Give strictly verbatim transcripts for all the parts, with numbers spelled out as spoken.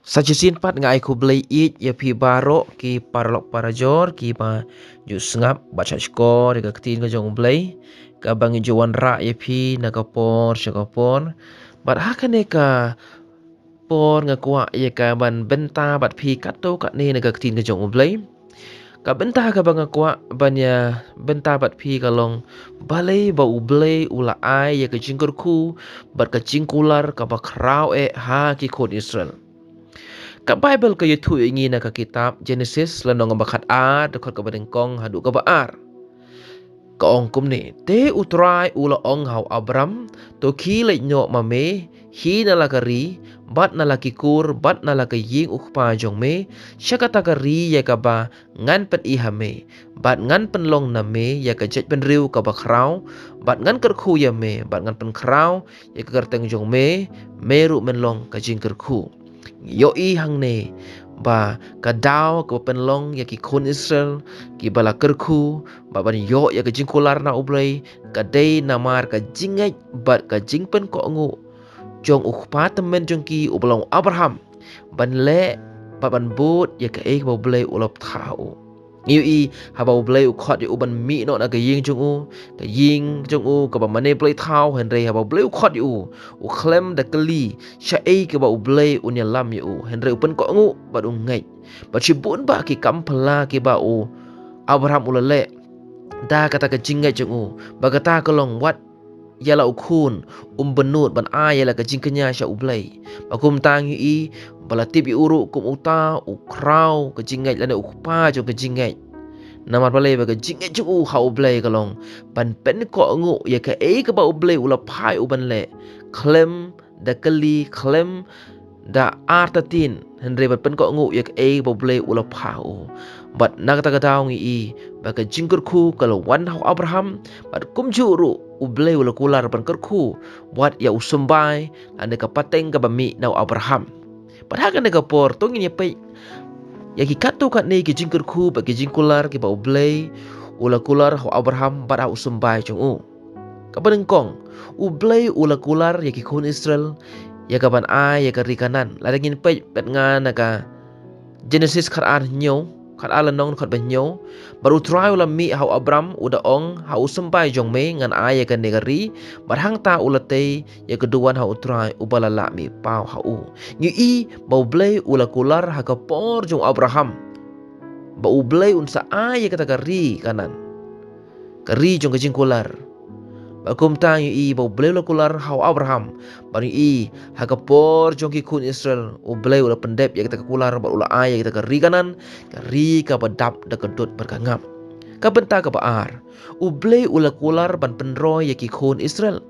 Sa shisien pat nga ai khublei ïeit ïa phi baroh ki paralok parajor kiba ju sngap bad shah shkor ïa ka ktien ka jong U Blei kaba ngi ju wanrah ïa phi na ka por sha ka por. Bad ha kane ka por nga kwah ïa ka ban bynta bad phi katto katne na ka ktien ka jong U Blei. Ka bynta kaba nga kwah ban ïa bynta bad phi ka long balei ba U Blei u la ai ïa ka jingkyrkhu bad ka jingkular kaba khraw eh ha ki khun Israel. Ka Baibl ka ïathuh ïa ngi na ka kitab Genesis lynnong ba khatar, dkhot kaba nyngkong haduh kaba ar. Ka ong kumne: Te U Trai u la ong ha u Abram, to khie leit noh ma me hi na la ka ri bad na la ki kur bad na la ka ïing u kpa jong me, sha kata ka ri ïa kaba ngan pyni ha me, bad ngan pynlong na me ïa ka jaitbynriew kaba khraw, bad ngan kyrkhu ïa me bad ngan pynkhraw ïa ka kyrteng jong me, me ruh men long ka jingkyrkhu. Ngi ïohi hangne ba ka daw kaba pynlong ïa ki khun Israel kiba la kyrkhu bad ban ïoh ïa ka jingkular na U Blei ka dei namar ka jingngeit bad ka jingpynkohnguh jong u kpa tymmen jong ki uba long u Abraham ban leh bad ban bud ïa kaei kaba U Blei u la pynthah ha u. Ngi ïohi haba U Blei u khot ïa u ban mih noh na ka ïing jong u, ka ïing jong u kaba mane blei thaw, hynrei haba U Blei u khot ïa u, u khlem da kylli shaei kaba U Blei un ïalam ïa u, hynrei u pynkohnguh bad u ngeit. Bad shibun bah ki kam phylla kiba u Abraham u la leh da kata ka jingngeit jong u, ba kata ka long wat ïa la u khun um bynnud ban ai ïa la ka jingkñia sha U Blei. Ba kumta ngi ïohi ba la tip ïa u ruh kum uta u khraw ka jingngeit lane u kpa jong ka jingngeit. Namar balei? Ba ka jingngeit jong u ha U Blei ka long ban pynkohnguh ïa kaei kaba U Blei u la phah ïa u ban leh, khlem da kylli, khlem da artatien, hynrei ban pynkohnguh ïa kaei ba U Blei u la phah ha u. Bad na kata ka daw ngi ïohi ba ka jingkyrkhu ka la wan ha u Abraham, bad kumjuh ruh U Blei u la kular ban kyrkhu wat ïa u symbai lane ka pateng kaba mih na u Abraham. Bad ha kane ka por to ngin ïa peit ïa ki katto katne ki jingkyrkhu bad ki jingkular kiba U Blei u la kular ha u Abraham bad ha u symbai jong u. Kaba nyngkong, U Blei u la kular ïa ki khun Israel ïa ka ban ai ïa ka ri Kanaan. Lada ngin peit bad nga na ka Genesis khatar hynñiew, khatar lynnong dkhot ba hynñiew. Bad U Trai u la mih ha u Abram, u da ong ha u symbai jong me, ngan ai ïa kane ka ri bad hangta u la tei ïa ka duwan ha U Trai uba la lah mih paw ha u. Ngi ïohi ba U Blei u la kular ha ka por jong u Abraham ba U Blei un sa ai ïa kata ka ri Kanaan, ka ri jong ka jingkular. Bad kumta ngi ïohi ba U Blei u la kular ha u Abraham. Bad ngi ïohi ha ka por jong ki khun Israel U Blei u la pyndep ïa kata ka kular bad u la ai ïa kata ka ri Kanaan, ka ri kaba dap da ka dud bad ka ngap. Ka bynta kaba ar, U Blei u la kular ban pynroi ïa ki khun Israel.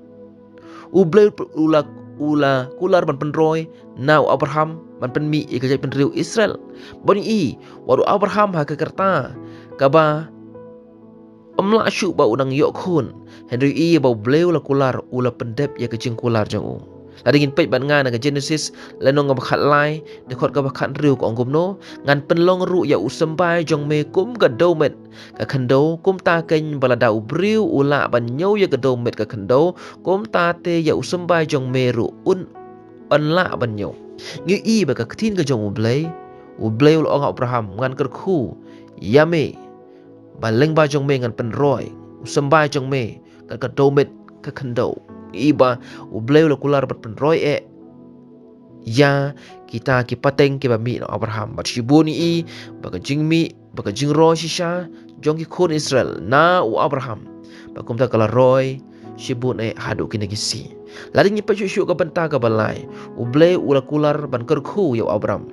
U Blei u la, u la kular ban pynroi na u Abraham ban pynmih ïa ka jaitbynriew Israel. Bad ngi ïohi wat u Abraham ha ka rta kaba ym lah shuh ba u nang ïoh khun, hynrei ngi ïohi ba U Blei u la kular, u la pyndep ïa ka jingkular jong u. Lada ngin peit bad nga na ka Genesis lynnong ba khatlai, dkhot kaba khathynriew ka ong kumno: Ngan pynlong ruh ïa u symbai jong me kum ka dew met ka khyndew, kumta keiñ ba lada u briew u lah ban ñiew ïa ka dew met ka khyndew, kumta te ïa u symbai jong me ruh un, un lah ban ñiew. Ngi ïohi ba ka ktien ka jong U Blei, U Blei u la ong ha u Abraham, ngan kyrkhu ïa me ba lyngba jong me ngan pynroi u symbai jong me kat ka dew met ka khyndew. Ngi ïohi ba U Blei u la kular ban pynroi eh ïa kita ki pateng kiba mih na u Abraham. Bad shibun ngi ïohi ba ka jingmih, ba ka jingroi shisha jong ki khun Israel na u Abraham, bad kumta ka la roi shibun eh haduh kine ki sngi. Lada ngin peit shuh shuh ka bynta kaba lai, U Blei u la kular ban kyrkhu ïa u Abraham.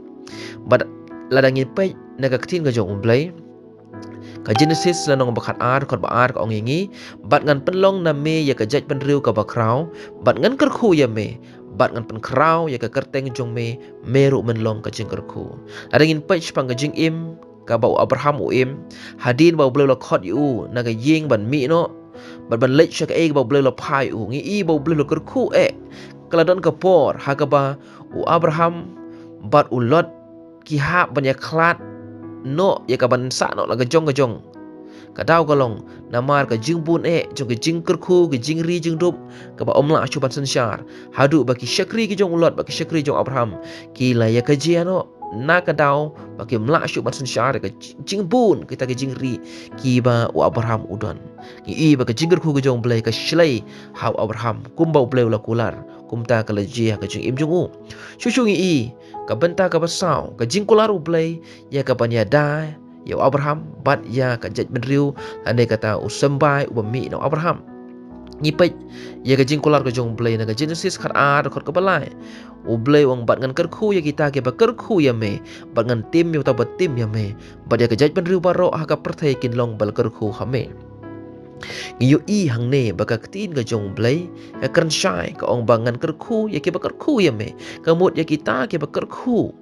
Bad lada ngin peit na ka ktien ka jong U Blei, ka Genesis lynnong ba khatar, dkhot ba ar ka ong ïa ngi: Bad ngan pynlong na me ïa ka jaitbynriew kaba khraw, bad ngan kyrkhu ïa me, bad ngan pynkhraw ïa ka kyrteng jong me, me ruh men long ka jingkyrkhu. Lada ngin peit shaphang ka jingim kaba u Abraham u im, hadien ba U Blei u la khot ïa u na ka ïing ban mih noh bad ban leit sha kaei kaba U Blei u la phah ïa u, ngi ïohi ba U Blei u la kyrkhu eh. Ka la don ka por ha kaba u Abraham bad u Lot ki hap ban ïakhlad noh ïa ka ban sah noh la ka jong ka jong Ka daw ka long, namar ka jingbun eh jong ka jingkyrkhu, ka jingri jingdup, kaba ym lah shuh ban synshar, haduh ba ki shakri ki jong u Lot bad ki shakri jong u Abraham ki la ïakajia noh na ka daw ba kim lah shuh ban synshar ïa ka jingbun kita ki jingri kiba u Abraham u don. Ngi i ba ka jingkyrkhu ka jong u Blei ka shlei ha u Abraham, kumba u Blei u la kular, kumta ka la jia ha ka jingim jong u. Shuh shuh ngi i ka bynta kaba saw, ka jingkular u Blei ïa ka ban ïada ïa u Abraham bad ïa ka jaitbynriew, lane kata u symbai uba mih na u Abraham. Ngi peit ïa ka jingkular ka jong u Blei na ka Genesis khatar, dkhot kaba lai. U Blei u ong, bad ngan kyrkhu ïa kita kiba kyrkhu ïa me, bad ngan tim ïa uta uba tim ïa me, bad ïa ka jaitbynriew baroh ha ka pyrthei kin long ba la kyrkhu ha me. Ngi ïohi hangne ba ka ktien ka jong u Blei ka kren shai, ka ong ba ngan kyrkhu ïa kiba kyrkhu ïa me, ka mut ïa kita kiba kyrkhu,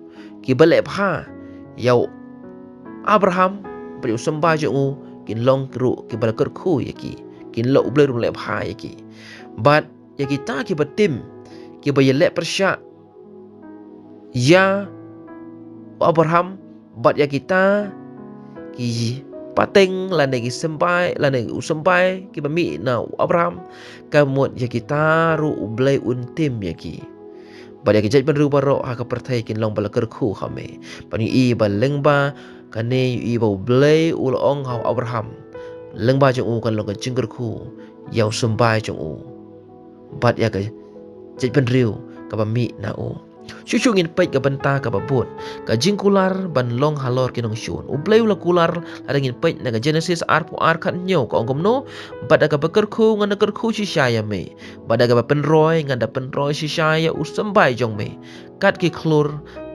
kiba leh bha ïa u Abraham bad ïa u symbai jong u, kin long ruh kiba la kyrkhu ïa ki, kin long, u Blei ruh un leh bha ïa ki. Bad ïa kita kiba tim, kiba ïaleh pyrshah ïa u Abraham bad ïa kita ki pateng lane ki symbai, lane u symbai kiba mih na u Abraham, ka mut ïa kita ruh u Blei un tim ïa ki. Bad ïa ki jaitbynriew baroh ha ka pyrthei kin long ba la kyrkhu ha me. Bad ngi i ba lyngba kane ngi i ba u Blei u la ong ha u Abraham, lyngba jong u kan long ka jingkyrkhu ïa u symbai jong u bad ïa ka jaitbynriew kaba mih na u. Shuh shuh ngin peit ka bynta kaba bud, ka jingkular ban long halor ki nongshun. U Blei u la kular, lada ngin peit na ka Genesis arphew ar khathynñiew, ka ong kumno: Bad da kaba kyrkhu ngan da kyrkhu shisha ïa me, bad da kaba pynroi ngan da pynroi shisha ïa u symbai jong me. Kat ki khlur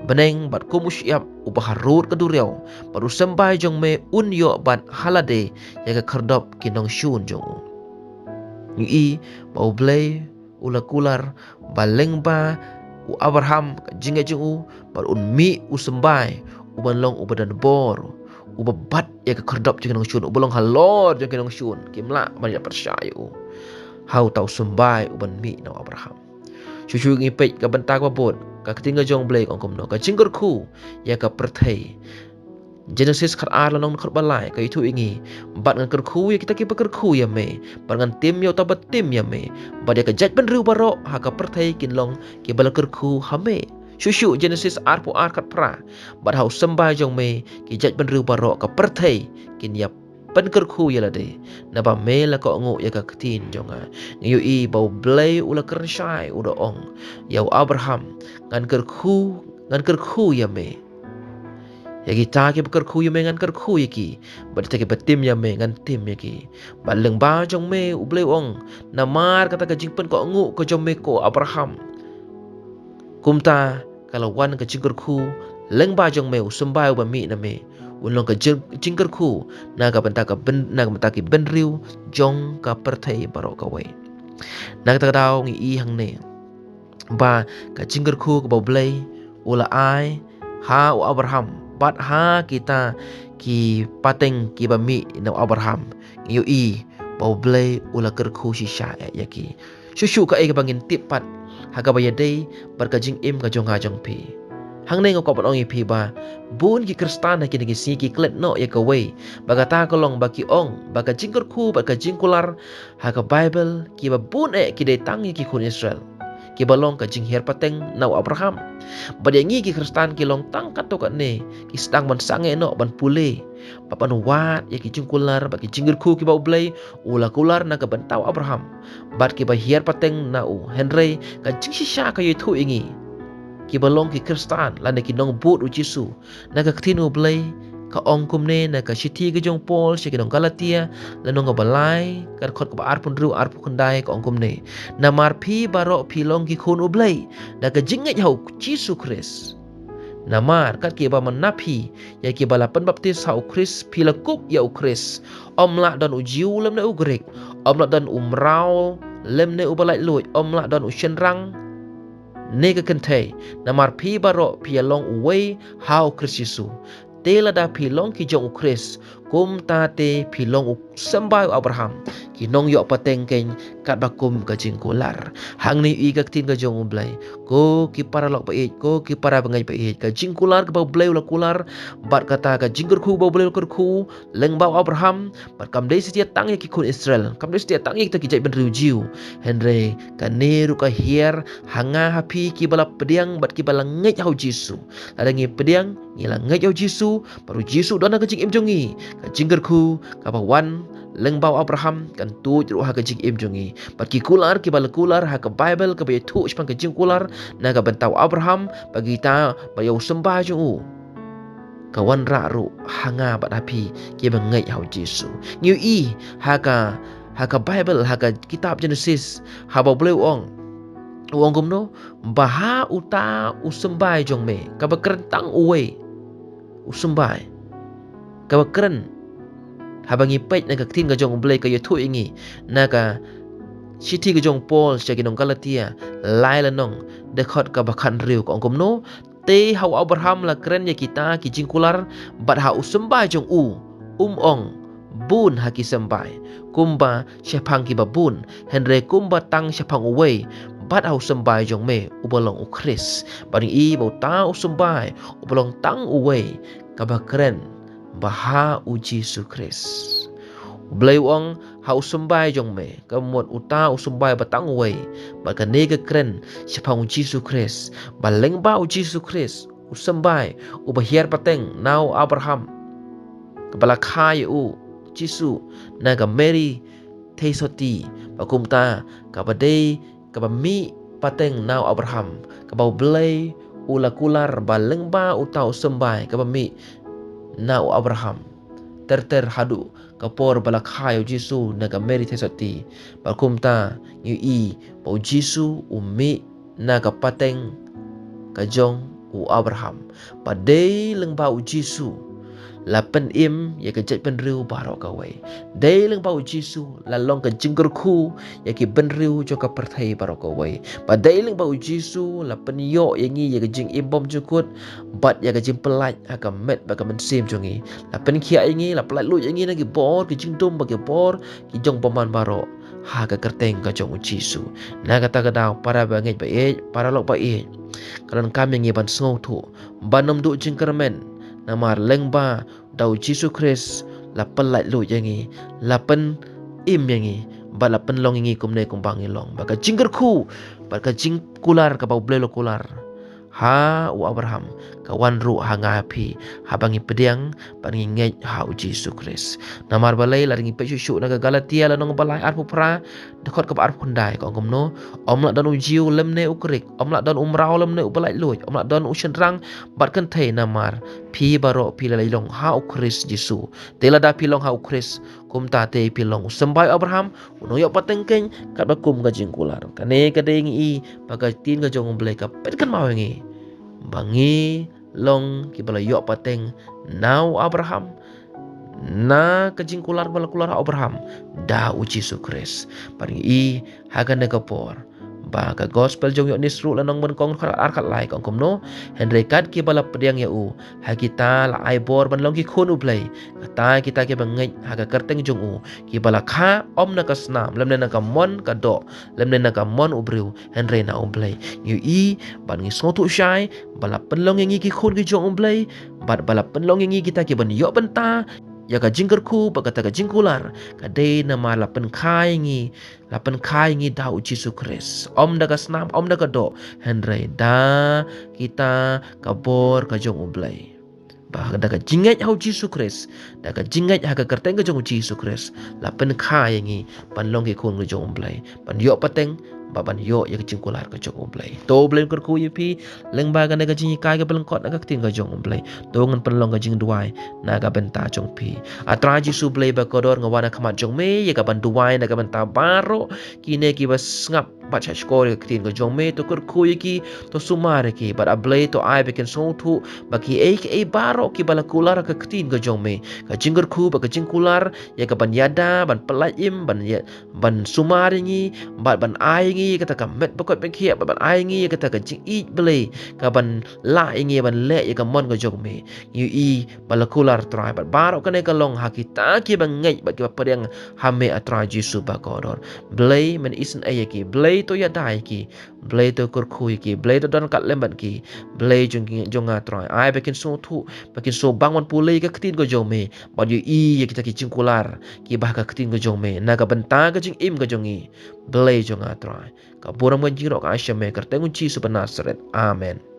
bneng bad kum u shyiap uba harud ka duriaw, bad u symbai jong me un ïoh bat ha lade ïa ka khyrdop ki nongshun jong u. Ngi i ba u Blei u la kular ba lyngba u Abraham, ka jingngeit jong u, bad un mih u symbai uban long uba don bor, uba bat ïa ka khyrdop jong ki nongshun, uba long halor jong ki nongshun, kim lah ban ïa pyrshah ïa u, ha uta u symbai uban mih na u Abraham. Shuh shuh ngi peit ka bynta kaba bud, ka ktien ka jong u Blei ka ong kumno: Ka jingkyrkhu ïa ka pyrthei. Genesis khatar lynnong dkhot ba lai ka ïathuh ïa ngi: Bad ngan kyrkhu ïa kita kiba kyrkhu ïa me, bad ngan tim ïa uta uba tim ïa me, bad ïa ka jaitbynriew baroh ha ka pyrthei kin long kiba la kyrkhu ha me. Shuh shuh Genesis arphew ar khatphra: Bad ha u symbai jong me ki jaitbynriew baroh ka pyrthei kin ïa pynkyrkhu ïa lade, naba me la kohnguh ïa ka ktien jong nga. Ngi ïohi ba u Blei u la kren shai, u da ong ïa u Abraham: Ngan kyrkhu, ngan kyrkhu ïa me. Ïa kita kiba kyrkhu ïa me ngan kyrkhu ïa ki, bad kita kiba tim ïa me ngan tim ïa ki. Bad lyngba jong me, u Blei u ong, namar kata ka jingpynkohnguh ka jong me, ko Abraham, kumta ka la wan ka jingkyrkhu lyngba jong me, u symbai uba mih na me un long ka jing-, jingkyrkhu na ka bynta ka byn-, na ka bynta ki bynriew jong ka pyrthei baroh kawei. Na kata ka daw ngi i hangne ba ka jingkyrkhu kaba u Blei u la ai ha u Abraham bad ha kita ki pateng kiba mih na u Abraham, ngi ïohi ba u Blei u la kyrkhu shisha eh ïa ki. Shuh shuh kaei kaba ngin tip pat ha kaba ïadei bad ka jingim ka jong nga jong phi. Hangne nga kwah ban ong ïa phi ba bun ki Khristan ha kine ki sngi ki klet noh ïa kawei, ba kata ka long ba ki ong ba ka jingkyrkhu bad ka jingkular ha ka Baibl kiba bun eh ki dei tang ïa ki khun Israel, kiba long ka jinghiar pateng na u Abraham. Bad ïa ngi ki Khristan ki long tang katto katne, ki sdang ban sangeh noh ban pule, ba ban wad ïa ki jingkular bad ki jingkyrkhu kiba u Blei u la kular na ka bynta u Abraham bad kiba hiar pateng na u. Hynrei ka jingshisha ka ïathuh ïa ngi kiba long ki Khristan lane ki nongbud u Jisu, na ka ktien u Blei ka ong kumne na ka shithi ka jong u Paul sha ki nong Galatia, lynnong kaba lai, ka dkhot kaba arphew hynriew arphew khyndai, ka ong kumne: Namar phi baroh phi long ki khun u Blei da ka jingngeit ha u Jisu Khrist. Namar kat kiba mynta phi, ïa kiba la pynbaptis ha u Khrist, phi la kup ïa u Khrist. Ym lah don u Jiw lymne u Grik, ym lah don u mraw lymne uba laitluid, ym lah don u shynrang ne ka kynthei, namar phi baroh phi ïa long uwei ha u Khrist Jisu. Te lada phi long ki jong u Khrist, kumta te phi long u symbai u Abraham, ki nongïoh pateng keiñ katba kum ka jingkular. Hangne i ka ktien ka jong u Blei, ko ki paralok ba ïeit, ko ki para bangeit ba ïeit, ka jingkular kaba u Blei u la kular, bad kata ka jingkyrkhu ba u Blei u la kyrkhu lyngba u Abraham, bad kam dei satia tang ïa ki khun Israel, kam dei satia tang ïa kita ki jaitbynriew Jiw. Hynrei kane ruh ka hiar ha nga ha phi kiba la pdiang bad kiba la ngeit ha u Jisu. Lada ngi pdiang, ngi la ngeit ha u Jisu, bad u Jisu don ha ka jingim jong ngi. Ka jingkyrkhu kaba wan lyngba u Abraham kan tuid ruh ha ka jingim jong ngi. Bad ki kular kiba la kular ha ka Baibl kaba ïathuh shaphang ka jingkular na ka bynta u Abraham, bad kita ba ïa u symbai jong u, ka wanrah ruh ha nga bad ha phi kiba ngeit ha u Jisu. Ngi ïohi ha ka, ha ka Baibl, ha ka kitab Jenesis, haba u Blei u ong, u ong kumno, ba ha uta u symbai jong me, kaba kren tang uwei u symbai, kaba kren, haba ngi peit na ka ktien ka jong u Blei ka ïathuh ïa ngi na ka shithi ka jong u Paul sha ki nong Galatia, lai lynnong, dkhot kaba khathynriew, ka ong kumno, te ha u Abraham la kren ïa kita ki jingkular, bad ha u symbai jong u, um ong, bun ha ki symbai, kumba shaphang kiba bun, hynrei kumba tang shaphang uwei, bad ha u symbai jong me, uba long u Khrist. Bad ngi i ba uta u symbai uba long tang uwei, kaba kren ba ha u Jisu Khrist. U Blei u ong, ha u symbai jong me, ka mut uta u symbai ba tang uwei, bad kane ka kren shaphang u Jisu Khrist, ba lyngba u Jisu Khrist, u symbai uba hiar pateng na u Abraham, kaba la kha ïa u Jisu na ka Mary Theisotti, ba kumta kaba dei kaba mih pateng na u Abraham, kaba u Blei u la kular ba lyngba uta u symbai kaba mih na u Abraham, ter ter haduh ka por ba la kha ïa u Jisu na ka Mary Theisotti. Bad kumta ngi ïohi ba u Jisu u mih na ka pateng ka jong u Abraham. Ba dei lyngba u Jisu la pynim ïa ka jaitbynriew baroh kawei. Dei lyngba u Jisu la long ka jingkyrkhu ïa ki bynriew jong ka pyrthei baroh kawei. Ba dei lyngba u Jisu la pynïoh ïa ngi ïa ka jingim bymjukut, bad ïa ka jingpyllait ha ka met bad ka mynsiem jong ngi. La pynkhiah ïa ngi, la pyllait luid ïa ngi na ki bor ki jingdum bad ki bor ki jingbymman baroh ha ka kyrteng ka jong u Jisu. Na kata ka daw, para bangeit ba ïeit, paralok ba ïeit, ka donkam ïa ngi ban sngewthuh, ban ym duh jingkyrmen, namar lyngba da u Jisu Khrist la pyllait luid ïa ngi, la pynim ïa ngi, bad la pynlong ïa ngi kumne kumba ngi long. Bad ka jingkyrkhu bad ka jingkular kaba u Blei u la kular ha u Abraham, ka wan ruh ha nga ha phi, haba ngi pdiang bad ngi ngeit ha u Jisu Khrist. Namar balei? Lada ngi peit shuh shuh na ka Galatia lynnong ba lai, arphew phra, dkhot kaba arphew khyndai, ka ong kumno, ym lah don u Jiw lymne u Grik, ym lah don u mraw lymne uba laitluid, ym lah don u shynrang bad kynthei, namar phi baroh phi la ïalong ha u Khrist Jisu. Te lada phi long ha u Khrist, kumta te phi long u symbai u Abraham, u nongïoh pateng keiñ katba kum ka jingkular. Kane ka dei, ngi i ba ka ktien ka jong u Blei ka pynkynmaw ïa ngi ba ngi long kiba la ïoh pateng na u Abraham, na ka jingkular ba la kular ha u Abraham da u Jisu Khrist. Bad ngi i ha kane ka por ba ka Gospel jong u Ïoannis ruh, lynnong ba nyngkong, dkhot ar khatlai, ka ong kumno, hynrei kat kiba la pdiang ïa u, ha kita la ai bor ban long ki khun u Blei, kata kita kiba ngeit ha ka kyrteng jong u, kiba la kha ym na ka snam lymne na ka mon ka doh lymne na ka mon u briew, hynrei na u Blei. Ngi i bad ngi sngewthuh shai ba la pynlong ïa ngi ki khun ki jong u Blei, bad ba la pynlong ïa ngi kita kiban ïoh bynta ïa ka jingkyrkhu bad kata ka jingkular, ka dei namar la pynkha ïa ngi, la pynkha ïa ngi da u Jisu Khrist, ym da ka snam, ym da ka doh, hynrei da kita ka bor ka jong u Blei. Ba da ka jingngeit ha u Jisu Khrist, da ka jingngeit ha ka kyrteng ka jong u Jisu Khrist, la pynkha ïa ngi ban long ki khun ka jong u Blei, ban ïoh pateng, ba ban ïoh ïa ka jingkular ka jong u Blei. To u Blei un kyrkhu ïa phi lyngba kane ka jinghikai kaba lyngkot na ka ktien ka jong u Blei. To ngin pynlong ka jingduwai na ka bynta jong phi. A Trai Jisu Blei ba kordor, nga wan ha khmat jong me ïa kaban duwai na ka bynta baroh kine kiba sngap bad sha shkor ïa ka ktien ka jong me, to kyrkhu ïa ki, to sumar ïa ki, bad A Blei to ai ba kin sngewthuh ba kiei kiei baroh kiba la kular ha ka ktien ka jong me, ka jingkyrkhu bad ka jingkular, ïa ka ban ïada, ban pyllait im, ban ïa, ban sumar ïa ngi, bad ban ai ïa ngi ïa kata ka met bakot bakhiah, bad ban ai ïa ngi ïa kata ka jingïeit Blei, ka ban lah ïa ngi ban leh ïa ka mon ka jong me. Ngi ïohi ba la kular Trai, bad baroh kane ka long ha kita kiba ngeit bad kiba pdiang ha me A Trai Jisu ba kordor. Blei men isynei ïa ki, Blei to ïada ïa ki, Blei to kyrkhu ïa ki, Blei to don kat lem bad ki. Blei jong ki, jong nga Trai, ai ba kin sngewthuh, ba kin sngewbang ban pule ïa ka ktien ka jong me, bad ïohi ïa kita ki jingkular kiba ha ka ktien ka jong me, na ka bynta ka jingim ka jong ngi. Blei jong nga Trai, ka burom ka jingïaroh ka ai sha me, kyrteng u Jisu ba Nasaret. Amen.